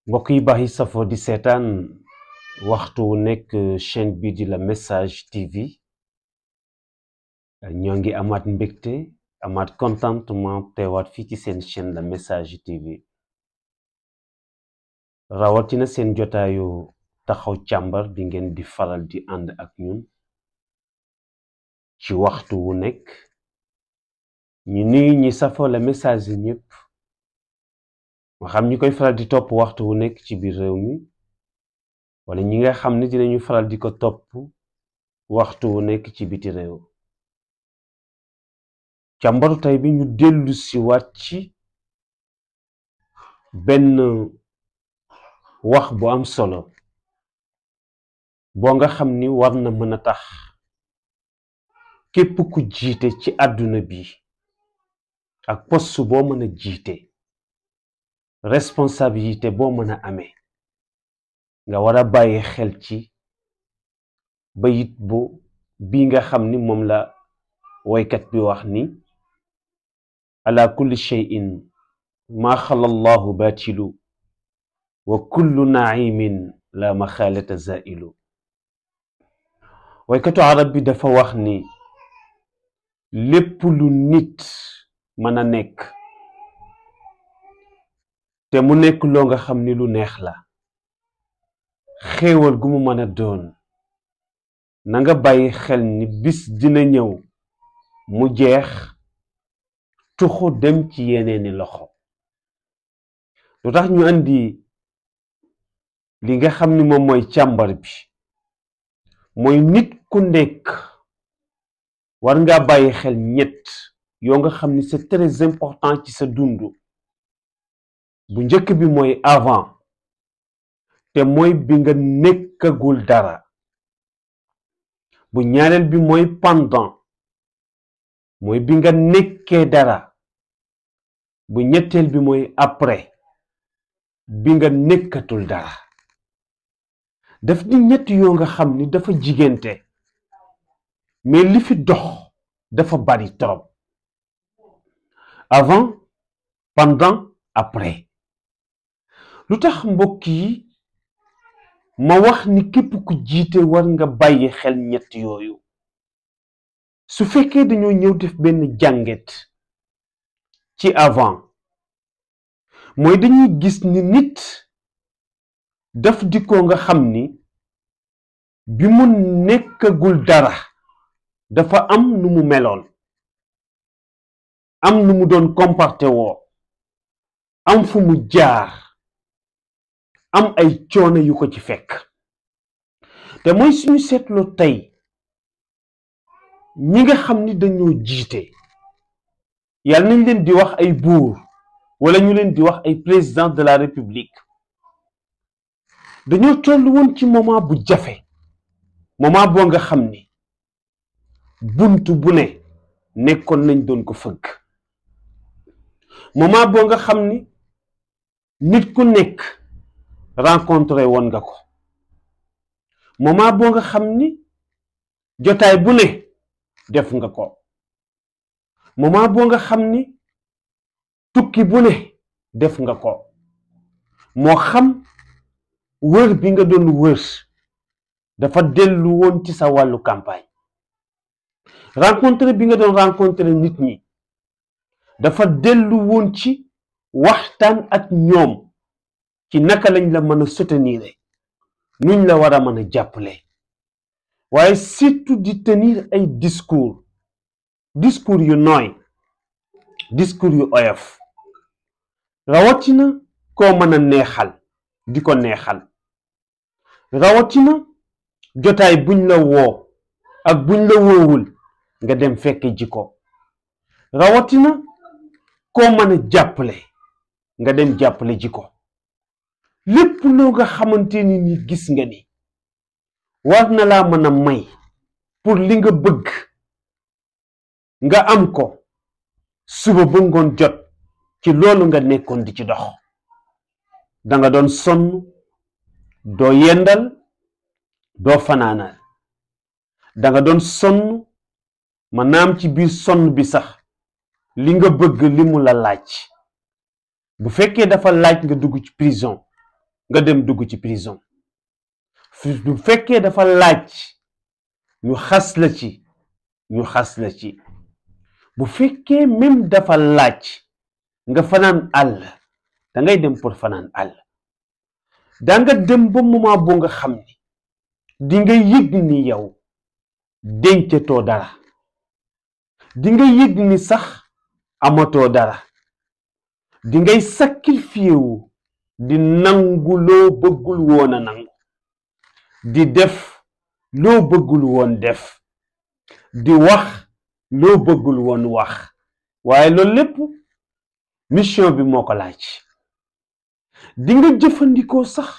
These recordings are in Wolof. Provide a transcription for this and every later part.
mbokk yi baax yi safoo di seetaan waxtu wu nekk chaîne bi di la message TV ñoo ngi amaat mbégte amaat contentement teewaat fii ci seen chaîne la message TV rawatina seen jotaayu taxaw càmbar bi ngeen di faral di ànd ak ñun ci waxtu wu nekk ñu nuyu ñi safoo la message yi ñëpp ma xam ñi koy faral di topp waxtu wu nekk ci biir réew mi wala ñi nga xam ne dinañu faral di ko topp waxtu wu nekk ci biti réew càmbaru tey bi ñu dellu si waat ci benn wax bu am solo boo nga xam ni war na mën a tax képp ku jiite ci àdduna bi ak poste boo mën a jiite responsabilité boo mën a amee nga war a bàyyi xel ci bayit bi nga xam ni moom la woykat bi wax ni ala kulli shay'in ma xala allahu batilu wa kullu naimin la maxaalata zailu woykatu arab bi dafa wax ni lépp lu nit mën a nekk te mu nekk loo nga xam ni lu neex la xéewal gu mu mën a doon na nga bàyyi xel ni bis dina ñëw mu jeex tuxu dem ci yeneeni loxo lu tax ñu andi li nga xam ni moom mooy càmbar bi mooy nit ku nekk war nga bàyyi xel ñett yoo nga xam ni c'est très important ci sa dundu bu njëkk bi mooy avant te mooy bi nga nekkagul dara bu ñaareel bi mooy pendant mooy bi nga nekkee dara bu ñetteel bi mooy après bi nga nekkatul dara daf di ñett yoo nga xam ni dafa jigante mais li fi dox dafa bari trop avant pendant après lu tax mbokk yi ma wax ni képp ku jiite war nga bàyyi xel ñett yooyu su fekkee dañoo ñëw def benn jànget ci avant mooy dañuy gis ni nit daf di ko nga xam ni bi mu nekkagul dara dafa am nu mu meloon am nu mu doon comporté woo am fu mu jaar am ay coono yu ko ci fekk te mooy suñu seetloo tey ñi nga xam ni dañoo jiite yàlla nañ leen di wax ay buur wala ñu leen di wax ay président de la république dañoo toll woon ci moment bu jafe moment boo nga xam ni buntu bu ne nekkoon nañ doon ko fëgg moment boo nga xam ni nit ku nekk rencontré woon nga ko moment boo nga xam ni jotaay bu ne def nga ko moment boo nga xam ni tukki bu ne def nga ko moo xam wër bi nga doon wër dafa dellu woon ci sa wàllu campagne rencontré bi nga doon rencontré nit ñi dafa dellu woon ci waxtaan ak ñoom ci naka lañ la mën a soutenir nuñ la war a mën a jàppale waaye surtout di tenir ay discours yu nooy discours yu oyof rawatina koo mën a neexal di ko neexal rawatina jotaay buñ la woo ak buñ la woowul nga dem fekk ji ko rawatina koo mën a jàppale nga dem jàppale ji ko lépp loo nga xamante ni gis nga ni war na laa mën a may pour li nga bëgg nga am ko suba ba ngoon jot ci loolu nga nekkoon di ci dox danga doon sonn doo yendal doo fanaanal danga doon sonn maanaam ci biir sonn bi sax li nga bëgg li mu la laaj bu fekkee dafa laaj nga dugg ci prison nga dem dugg ci prison bu fekkee dafa laaj ñu xas la ci ñu xas la ci bu fekkee même dafa laaj nga fanaan àll da ngay dem pour fanaan àll da nga dem ba moment bu nga xam ni di nga yëg ni yow dencetoo dara di nga yëg ni sax amatoo dara di ngay sacrifié wu di nangu loo bëggul woon a nangu di def loo bëggul woon def di wax loo bëggul woon wax waaye loolu lépp mission bi moo ko laaj di nga jëfandikoo sax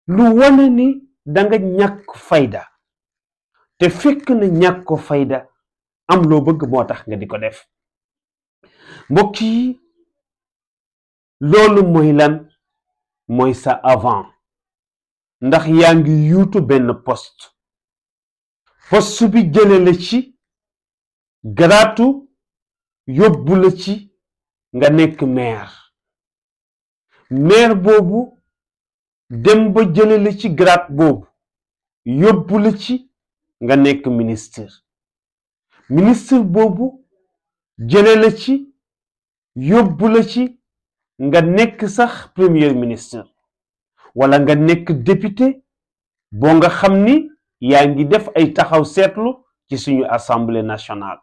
lu wane ni danga ñàkk fayda te fekk na ñàkk ko fayda am loo bëgg moo tax nga di ko def mbokk yi loolu mooy lan mooy sa avant ndax yaa ngi yuutu benn poste bi jële la ci garaatu yóbbu la ci nga nekk maire boobu dem ba jële la ci garaat boobu yóbbu la ci nga nekk ministre boobu jële la ci yóbbu la ci nga nekk sax premier ministre wala nga nekk député boo nga xam ni yaa ngi def ay taxaw seetlu ci suñu assemblée nationale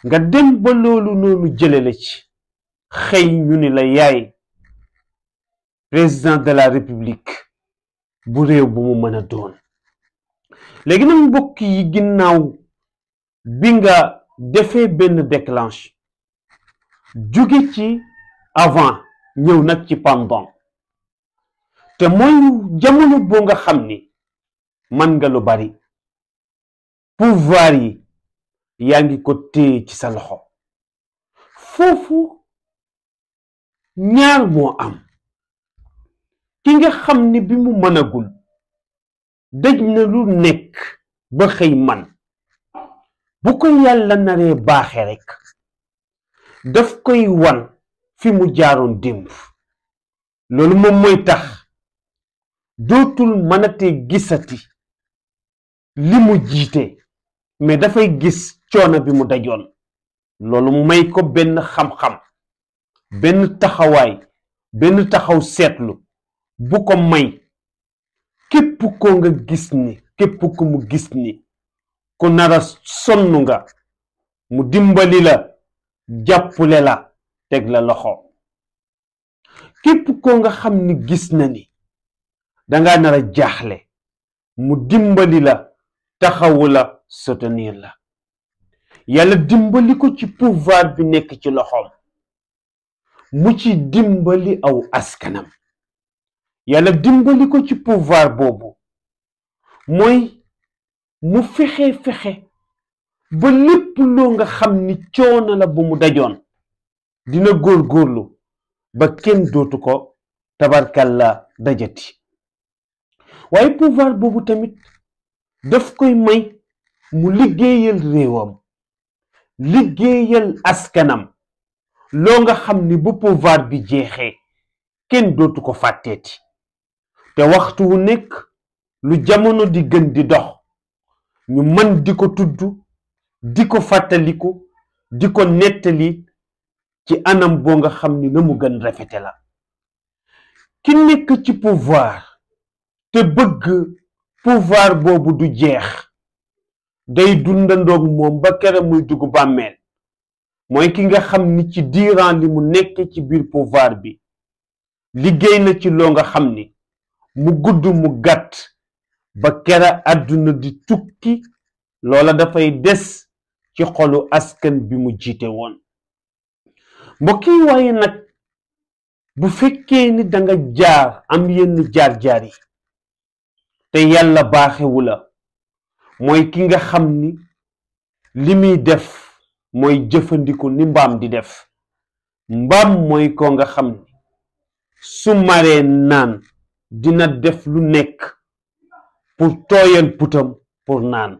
nga dem ba loolu noonu jële la ci xëy ñu ni la yaay président de la république bu réew bu mu mën a doon léegi nag mbokk yi ginnaaw bi nga defee benn déclenche jóge ci avant ñëw nag ci pendant te mooy jamono boo nga xam ni man nga lu bari pouvoir yi yaa ngi ko téye ci sa loxo foofu ñaar moo am ki nga xam ni bi mu mënagul daj na lu nekk ba xëy man bu ko yàlla naree baaxe rek daf koy wan fi mu jaaroon démb loolu moom mooy tax dootul mënatee gisati li mu jiite mais dafay gis coono bi mu dajoon loolu mu may ko benn xam-xam benn taxawaay benn taxaw seetlu bu ko may képp ko nga gis ni képp ko mu gis ni ku nara sonn nga mu dimbali la jàppule la teg la loxo képp ko nga xam ni gis na ni danga nara jaaxle mu dimbali la taxawu la soutenir la yàlla dimbali ko ci pouvoir bi nekk ci loxoom mu ci dimbali aw askanam yàlla dimbali ko ci pouvoir boobu mooy mu fexe ba lépp loo nga xam ni coono la bu mu dajoon dina góorgóorlu ba kenn dootu ko tabarkalla dajati waaye pouvoir boobu tamit daf koy may mu liggéeyal réewam liggéeyal askanam loo nga xam ni bu pouvoir bi jeexee kenn dootu ko fàtteeti te waxtu wu nekk lu jamono di gën di dox ñu mën di ko tudd di ko fàttaliku di ko nettali ci anam boo nga xam ni na mu gën rafete la ki nekk ci pouvoir te bëgg pouvoir boobu du jeex day dundandoog moom ba kera muy dugg bàmmeel mooy ki nga xam ni ci diiran li mu nekk ci biir pouvoir bi liggéey na ci loo nga xam ni mu gudd mu gàtt ba kera àdduna di tukki loola dafay des ci xolu askan bi mu jiite woon mbokk yi waaye nag bu fekkee ni danga jaar am yenn jaar-jaar yi te yàlla baaxewu la mooy ki nga xam ni li muy def mooy jëfandiku ni mbaam di def mbaam mooy ko nga xam ni su maree naan dina def lu nekk pour tooyal putam pour naan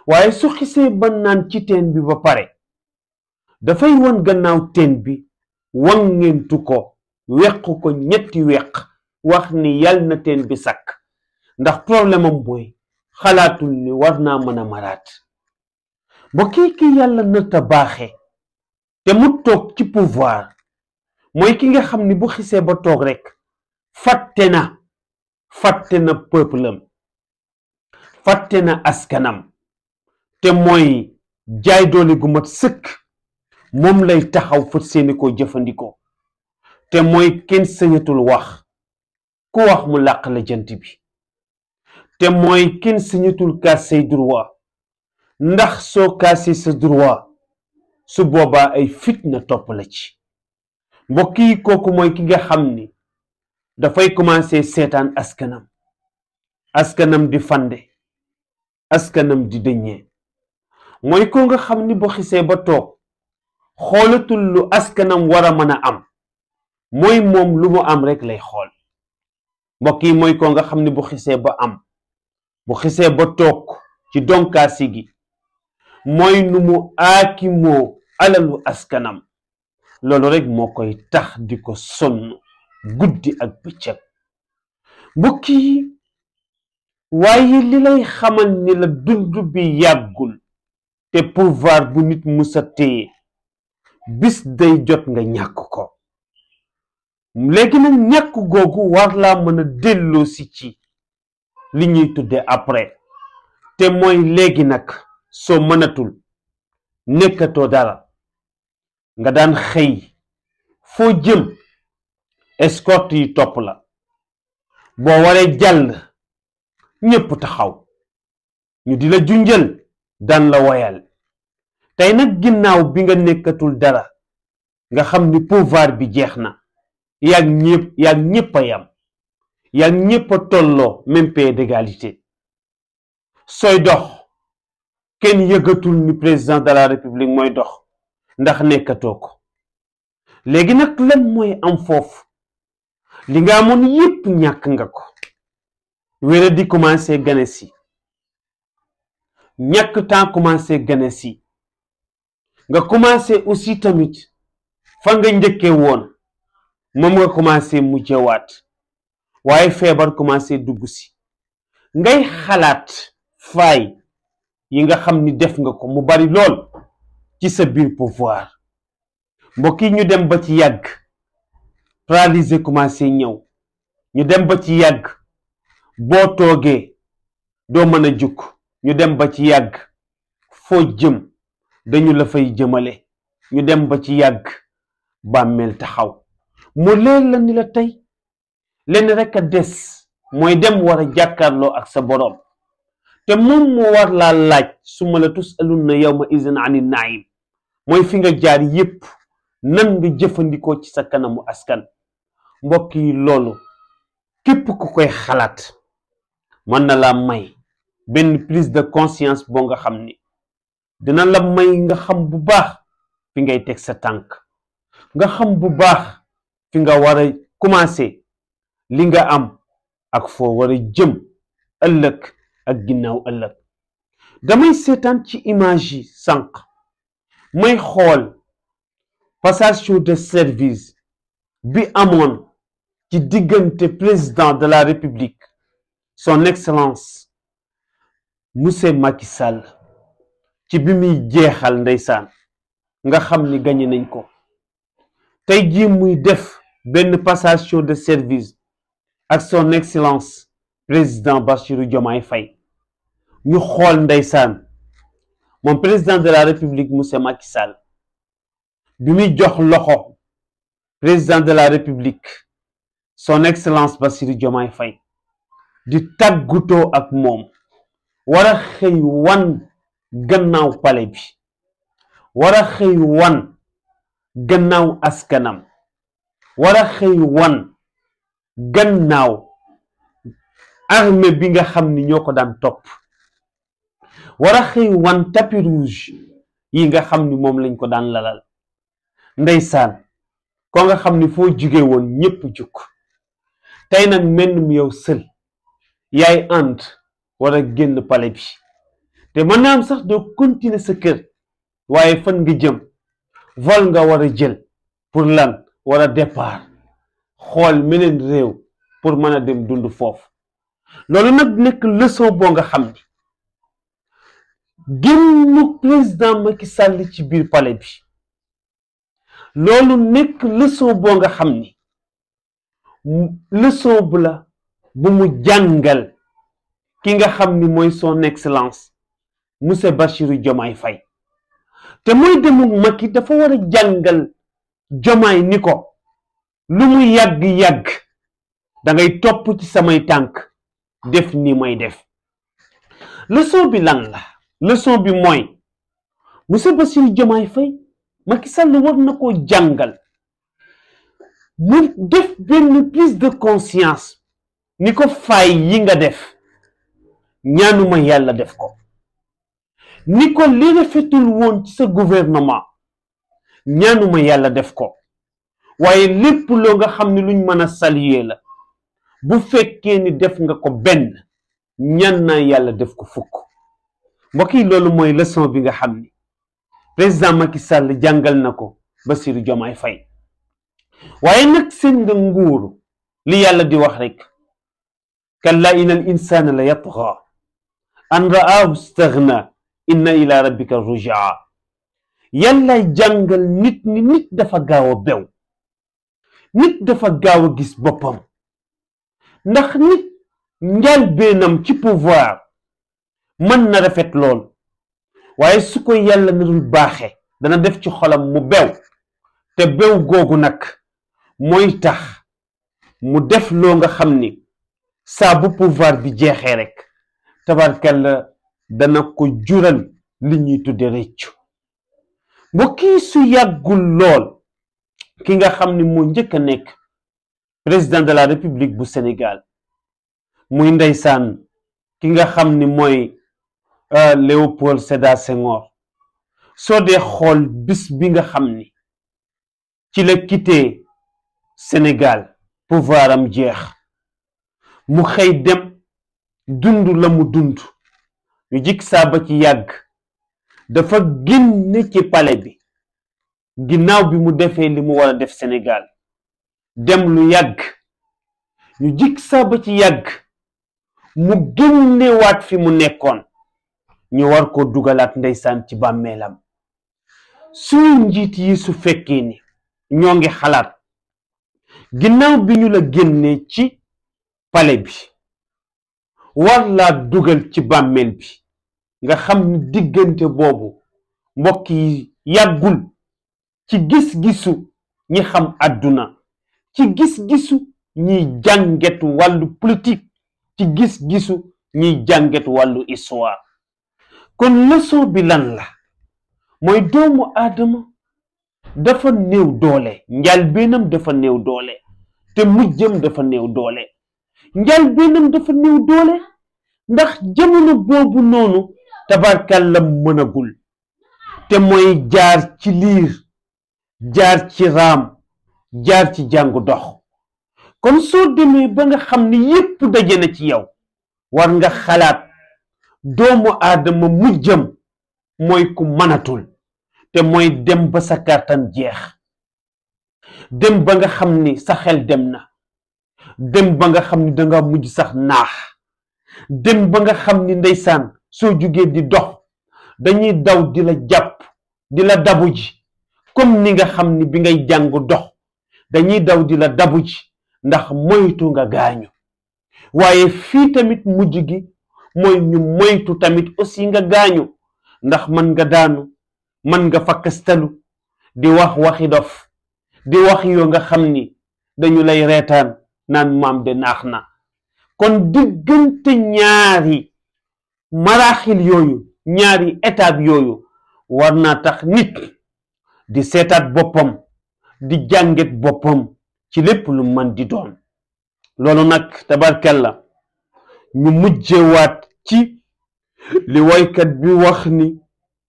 waaye su xisee ba naan ci teen bi ba pare dafay won gannaaw teen bi wangentu ko weq ko ñetti weq wax ni yal na teen bi sakk ndax problème am mooy xalaatul ni war naa mën a maraat mbokk ki yàlla nata baaxe te mu toog ci pouvoir mooy ki nga xam ni bu xisee ba toog rek fàtte na peuple am fàtte na askanam te mooy jaay doole gu mat sëkk moom lay taxaw fët seeni ko jëfandikoo te mooy kenn sañatul wax ku wax mu làq la jant bi te mooy kenn sañatul kaas say droit ndax soo kaasee sa droit su boobaa ay fitna topp la ci mbokk yi kooku mooy ki nga xam ni dafay commencé seetaan askanam di fande askanam di dëññee mooy ko nga xam ni bu xisee ba toog xoolatul lu askanam war a mën a am mooy moom lu mu am rek lay xool mbokk yi mooy ko nga xam ni bu xisee ba toog ci donkaasi gi mooy nu mu aakimoo alalu askanam loolu rek moo koy tax di ko sonn guddi ak bëccëg mbokk yi waaye li lay xamal ni la dund bi yàggul te pouvoir bu nit musa téye bis day jot nga ñàkk ko léegi nag ñàkk googu war laa mën a delloo si ci li ñuy tudde après te mooy léegi nag soo mënatul nekkatoo dara nga daan xëy foo jëm escorte yi topp la boo waree jàll ñépp taxaw ñu di la junjal daan la woyal tey nag ginnaaw bi nga nekkatul dara nga xam ni pouvoir bi jeex na yaag ñépp a yam yaag ñépp a tolloo même pied d'égalité sooy dox kenn yëgatul ni président de la république mooy dox ndax nekkatoo ko léegi nag lan mooy am foofu li nga amoon yépp ñàkk nga ko wéra di commencé gane si ñàkk temps commencé gane si nga commencé aussi tamit fa nga njëkkee woon moom nga commencé mujjewaat waaye feebar commencé dugg si ngay xalaat faay yi nga xam ni def nga ko mu bari lool ci sa biir pouvoir mbokk yi ñu dem ba ci yàgg paralysé commencé ñëw ñu dem ba ci yàgg boo toogee doo mën a jukk ñu dem ba ci yàgg foo jëm dañu la fay jëmale ñu dem ba ci yàgg bàmmeel taxaw mu leer la ni la tey lenn rek a des mooy dem war a jàkkaarloo ak sa boroom te moom moo war laa laaj summa la tusalunna yawma izin ani naim mooy fi nga jaar yépp nan nga jëfandikoo ci sa kanamu askan mbokk yi loolu képp ku koy xalaat mën na la may benn prise de conscience boo nga xam ni dina la may nga xam bu baax fi ngay teg sa tànk nga xam bu baax fi nga war a commencer li nga am ak foo war a jëm ëllëg ak ginnaaw ëllëg damay seetaan ci image yi sànq may xool passation de service bi amoon ci diggante président de la république son excellence monsieur Macky Sall ci bi muy jeexal ndeysaan nga xam ni gañe nañ ko tey jii muy def benn passation de service ak son excellence président Bassirou Diomaye Faye ñu xool ndeysaan moom président de la république monsieur Macky Sall bi muy jox loxo président de la république son excellence Bassirou Diomaye Faye di tàggutoo ak moom war a xëy wan gannaaw pale bi war a xëy wan gannaaw askanam war a xëy wan gannaaw armée bi nga xam ni ñoo ko daan topp war a xëy wan tapis rouge yi nga xam ni moom lañ ko daan lalal ndeysaan ko nga xam ni foo jugee woon ñépp jukk tey nag mennum yow sël yaay ànd war a génn pale bi te mën naa am sax doo continuer sa kër waaye fan nga jëm vol nga war a jël pour lan war a départ xool meneen réew pour mën a dem dund foofu. loolu nag nekk leçon boo nga xam ni génnu président Macky Sall ci biir palais bi loolu nekk leçon boo nga xam ni leçon bu la bu mu jàngal ki nga xam ni mooy son excellence monsieur Bassirou Diomaye Faye te mooy demuk Macky dafa war a jàngal Diomaye ni ko lu mu yàgg-yàgg da ngay topp ci samay tànk def ni may def. leçon bi lan la leçon bi mooy monsieur Bassirou Diomaye Faye Macky Sall war na koo jàngal mu def benn prise de conscience ni ko faay yi nga def ñaanuma yàlla def ko, ni ko li rafetul woon ci sa gouvernement ñaanuma yàlla def ko, waaye lépp loo nga xam ne luñ mën a saluer la bu fekkee ni def nga ko benn ñaan naa yàlla def ko fukk. mbokk yi loolu mooy leçon bi nga xam ni président Macky Sall jàngal na ko Bassirou Diomaye Faye. waaye nag seen nga nguuru li yàlla di wax rek kalla inal insana la yatgha an ra'ahu staghna inna ila rabbika rujaa. yàllay jàngal nit ni nit dafa gaaw a bew, nit dafa gaaw a gis boppam, ndax nit njëlbéenam ci pouvoir mën na rafet lool waaye su ko yàlla narul baaxe dana def ci xolam mu bew, te bew googu nag mooy tax mu def loo nga xam ni saa bu pouvoir bi jeexee rek tabarkalla dana ko jural li ñuy tudde réccu. mbokk yi su yàggul lool ki nga xam ni moo njëkk a nekk président de la république bu Sénégal muy ndeysaan ki nga xam ni mooy Léopold Sédar Senghor, soo dee xool bis bi nga xam ni ci la quitté Sénégal pouvoir am jeex mu xëy dem dund la mu dund ñu jik saa ba ci yàgg dafa génne ci palais bi ginnaaw bi mu defee li mu war a def Sénégal dem lu yàgg ñu jik saa ba ci yàgg mu génnewaat fi mu nekkoon ñu war ko dugalaat ndeysaan ci bàmmeelam. suñu njiit yi su fekkee ni ñoo ngi xalaat ginnaaw bi ñu la génnee ci palais bi war laa dugal ci bàmmeel bi nga xam ni diggante boobu mbokk yi yàggul ci gis-gisu ñi xam àdduna, ci gis-gisu ñiy jànget wàllu politique, ci gis-gisu ñiy jànget wàllu histoire. kon leçon bi lan la mooy doomu aadama dafa néew doole, njëlbéenam dafa néew doole te mujjam dafa néew doole. njëlbéenam dafa néew doole ndax jamono boobu noonu tabarkalla mënagul, te mooy jaar ci liir, jaar ci raam, jaar ci jàngu dox. kon soo demee ba nga xam ni yépp daje na ci yow war nga xalaat doomu aadama mujjam mooy ku mënatul, te mooy dem ba sa kàttan jeex, dem ba nga xam ni sa xel dem na, dem ba nga xam ni danga mujj sax naax, dem ba nga xam ni ndeysaan soo jugee di dox dañuy daw di la jàpp di la dabu ji, comme ni nga xam ni bi ngay jàng dox dañuy daw di la dabu ji ndax moytu nga gaañu. waaye fii tamit mujj gi mooy ñu moytu tamit aussi nga gaañu, ndax mën nga daanu, mën nga fakkastalu di wax waxi dof, di wax yoo nga xam ni dañu lay reetaan naan maam de naax na. kon diggante ñaari maraaxil yooyu, ñaari étape yooyu war naa tax nit di seetaat boppam, di jànget boppam ci lépp lu mën di doon. loolu nag tabarkalla ñu mujjewaat ci li waykat bi wax ni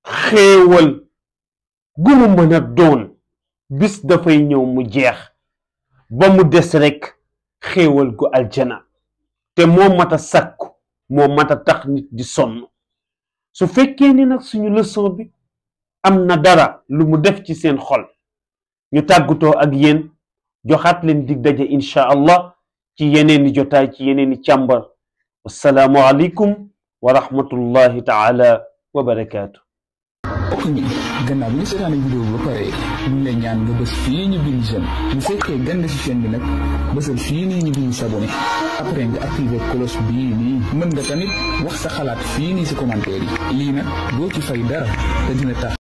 xéewal gu mu mën a doon bis dafay ñëw mu jeex, ba mu des rekk xéewal gu aljana, te moo mat a sàkku, moo mat a tax nit di sonn. su fekkee ni nag suñu leçon bi am na dara lu mu def ci seen xol ñu tàggutoo ak yéen joxaat leen dig daje insha allah ci yeneeni jotaay ci yeneeni càmbar wassalaamu aleykum wa rahmatullahi taala wa barakaatu. ok gannaaw bi nga seetaane vidéo bi ba pare ñu ngi lay ñaan nga bës fii ñu bind j'aime bu fekkee gën si chaîne bi nag bësal fii nii ñu bind s'abonné après nga activer cloche bii nii mën nga tamit wax sa xalaat fii nii si commentaire yi lii nag doo ci fay dara te dina tax